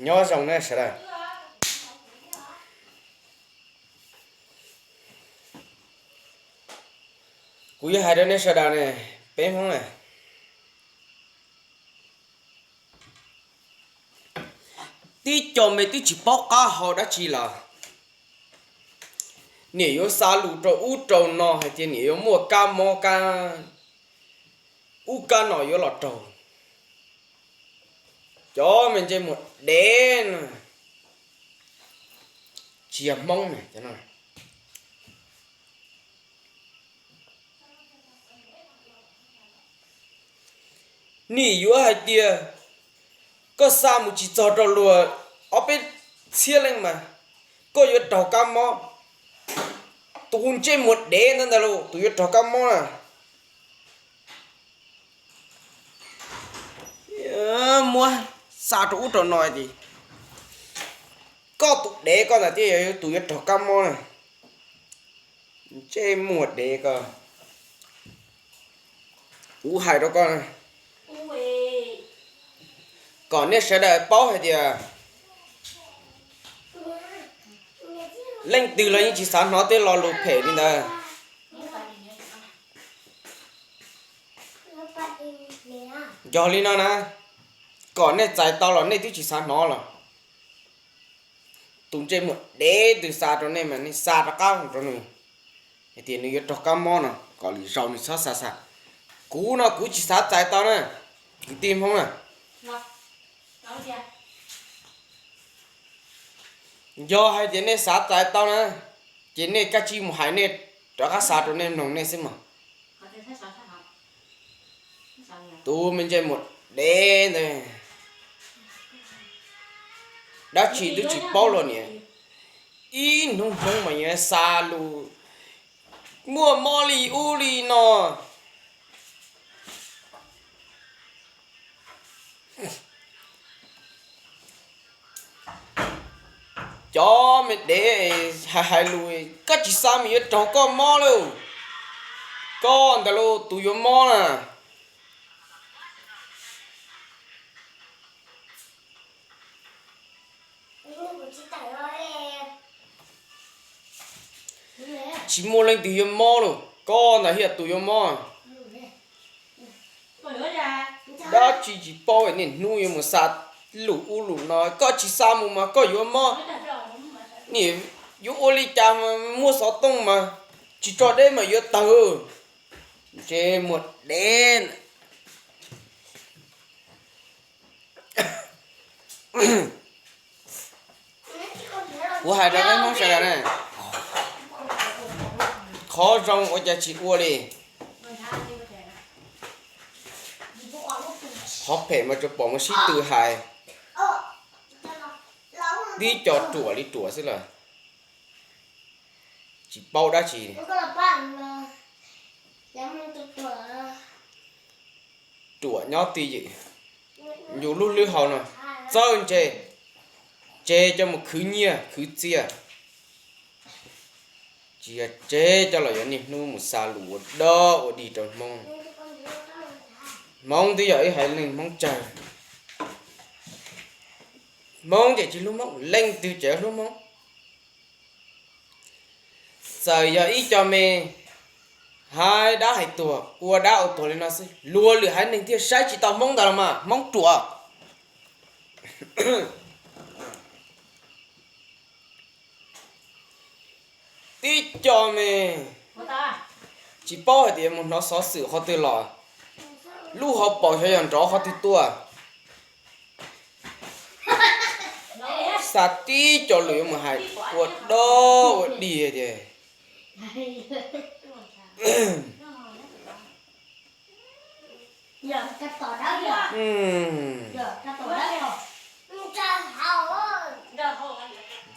Nyob zoo nej sawv daws. Kuv yuav hais rau nej sawv daws ne, peb Hmoob na, tib co me twb tsis paub qab hau dab tsi los niam yuav xa lus rau ub rau no hais tias niam yuav muaj kab mob kab ub kab no yuav los raug. Cov me ntsej muag dev no tsis yog Hmoob na. Nim yuav hais tias koj xa mus tsis txog rau luag ob peb txhiab leej mas koj yuav raug kab mob. Tus ntsej muag dev ntawd ntag lauj, tus yuav raug kab mob na. Muab xa rau ub rau no ces koj tus dev koj ntag thiaj yog tus yuav raug kab mob na. Ntsej muag dev koj. Kuv hais rau koj, kom nej sawv daws paub hais tias leej twg los yeej tsis xav hnov tej lo lus phem li ntawd. Yog li no na, kom nej txais tau los nej twb tsis xav hnov los, tus ntsej muag dev twg xa rau nej mas nej xa rov qab rau nws hais tias nws yuav raug kab mob no, kom lwm zaus nws txhob xa xa. Kuv no kuv tsis xav txais tau na, kwv tij Hmoob na. Yog hais tias nej xav txais tau na, ces nej kav tsij mus hais nej rov qab xa rau nej mloog nej xwb mog. Tus me ntsej muag dev ntawd, dab tsi twb tsis paub los niam, ib hnub hnub mas yuav xa lus muaj mob li ub li no. Cov me dev hais hais lus, koj tsis xa mas yuav raug koj mob lauj, koj ntawd lauj tus yuav mob na. Tsis muaj leej twg yuav mob lauj, koj ntawd thiaj tus yuav mob. Dab tsi tsis paub niaj hnub yuav mus xa lus ub lus no, koj tsis xa mus mas koj yuav mob. Niam yuav ua li cas mas muaj xov tooj mas tsis tso deb mas yuav tawg. Ntsej muag dev. Kuv hais rau peb Hmoob sawv daws na, qhov zoo ua cas tsis ua li. Qhov phem mas tsuas pom mus sib tw hais, tib co ruam li ruam xwb lawm. Tsis paub dab tsi. Ruam nyob twj ywm, yus lub hlwb hau no txawj ntse, tseg coj mus khwv nyiaj khwv txiaj, tsis yog tseg coj los yuav niaj hnub mus xa lus ua dog ua dig rau Hmoob. Hmoob twb yog ib haiv neeg Hmoob tsawg, Hmoob ces tsis hlub Hmoob, leej twg ces hlub Hmoob. Txawm yog ib co me hais dab hais tuag ua dab ua tuag li no xwb, luag lwm haiv neeg thiaj saib tsis tau Hmoob ntawd los mas Hmoob ruam. Tib co me tsis paub hais tias mus hnov xov xwm qhov twg los, lub hauv paus xyov yog nrov qhov twg tuaj. Xa tib co lus yuav mus hais ua dog ua dig tias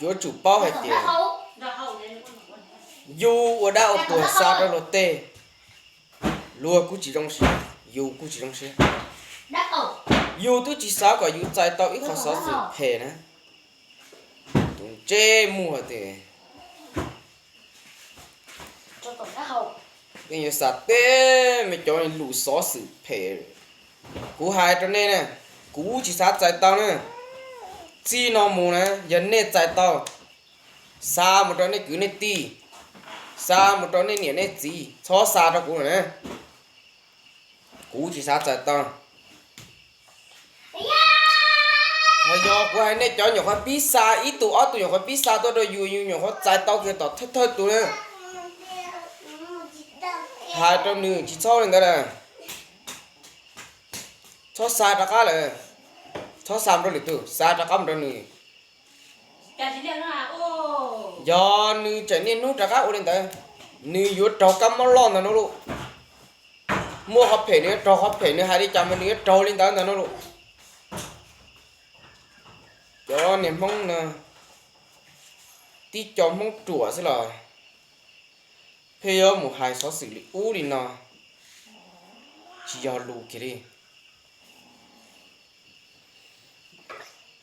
yuav tsum paub hais tias yus ua dab ua tuag xa rau luag tej, luag kuj tsis zoo siab, yus kuj tsis zoo siab. Yus twb tsis xav kom yus txais tau ib qho xov xwm phem na. Tus ntsej muag tias yeej yuav xa tej me cov lus xov xwm phem. Kuv hais rau nej na, kuv tsis xav txais tau na. Txij no mus na, yog nej txais tau, xa mus rau nej kwv nej tij, xa mus rau nej niam nej txiv, txhob xa rau kuv lawm na. Kuv tsis xav txais tau. Ho yog kuv hais nej cov nyuam qhuav pib xa, ib tug ob tug nyuam qhuav pib xa tuaj rau yus, yus nyuam qhuav txais tau kiag tom thawj thawj tus na. Hais rau nws tsis txhob li ntawd lawm. Txhob xa rov qab lawm. Txhob xa mus rau lwm tus, xa rov qab mus rau nws. Yog nws tseem niaj hnub rov qab ua li ntawd, nws yuav raug kab mob loj ntag no lauj. Muaj qhov phem nws yuav raug qhov phem, nws hais li cas mas nws yuav raug li ntawd ntag no lauj. Cov niag Hmoob no, tib co Hmoob ruam xwb los pheej yuav mus hais xov xwm li ub li no, tsis yog lus kiag li.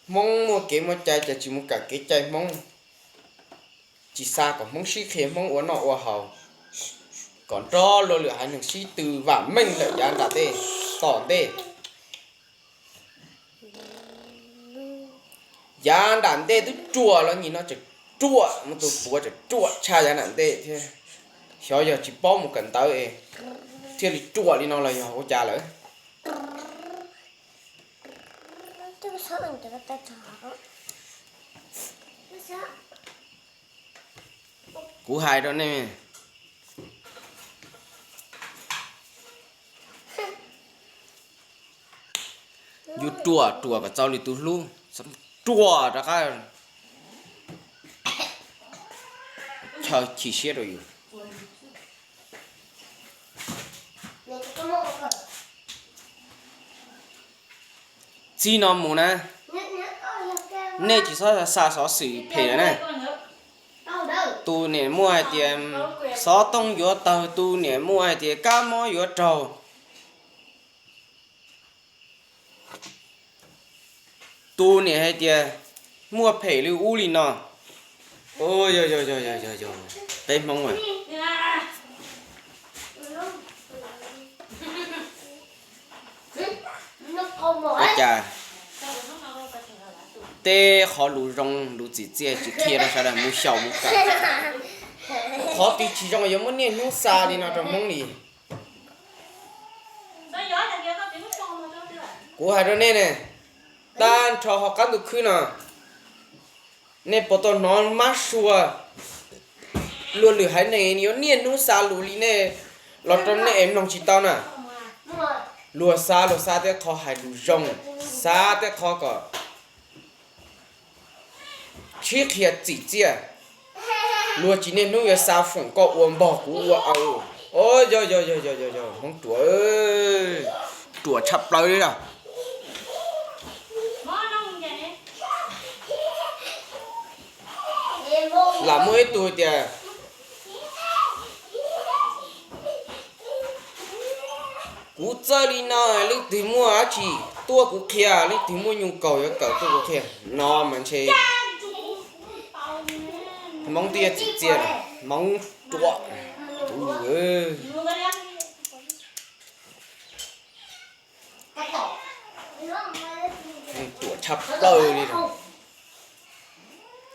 Hmoob muaj kev muaj cai ces tsis mus kawm kev cai Hmoob, tsis xa kom Hmoob sib qhia Hmoob ua noj ua haus, kom nrog luag lwm haiv neeg sib tw vam meej lawm yav nram ntej, tom ntej. Yav nram ntej twb ruam los nim no tseem ruam, muaj tus puav tseem ruam tshaj yav nram ntej thiab. Xyov yog tsis paub mus kawm ntawv es thiaj li ruam li no los yog ua cas lawm. Kuv hais rau nej, yus ruam ruam kom txaus lwm tus hlub, ruam rov qab chaw chim siab rau yus. Txij no mus na, nej tsis txhob xa xov xwm phem lawm na. Tus niam muaj hais tias xov tooj yuav tawg, tus niam muaj hais tias kab mob yuav raug, tus niam hais tias muaj phem li ub li no. Yog, yog, yog, yog, yog, peb Hmoob a, ua cas tej qhov lus zoo lus txim txiaj tsis qhia rau sawv daws mus xyaum mus kawm? Qhov twg tsis zoo yuav muab niaj hnub xa li no rau Hmoob li? Kuv hais rau nej ne, tag nrho hauv qab ntuj khwb no, nej puas tau hnov mab sua luag lwm haiv neeg yuav niaj hnub xa lus li nej los rau nej es mloog tsis tau na? Luag xa, luag xa tej qho hais lus zoo, xa tej qho kom sib qhia txim txiaj. Luag tsis niaj hnub yuav xa foom koj ua npog kuv ua au. Yog, yog, yog, yog, yog, yog, Hmoob ruam, ruam tshaj plaws li os. Lam muaj ib tug tias, kuv txawj li no, leej twg muaj dab tsi tuaj kuv qhia, leej twg muaj nyuj kaus yuav kawm tuaj kuv qhia, no mas ntshe Hmoob twb yuav txim txiaj lawm, Hmoob ruam, tus ruam tshaj plaws li.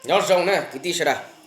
Nyob zoo na kwv tij sawv daws.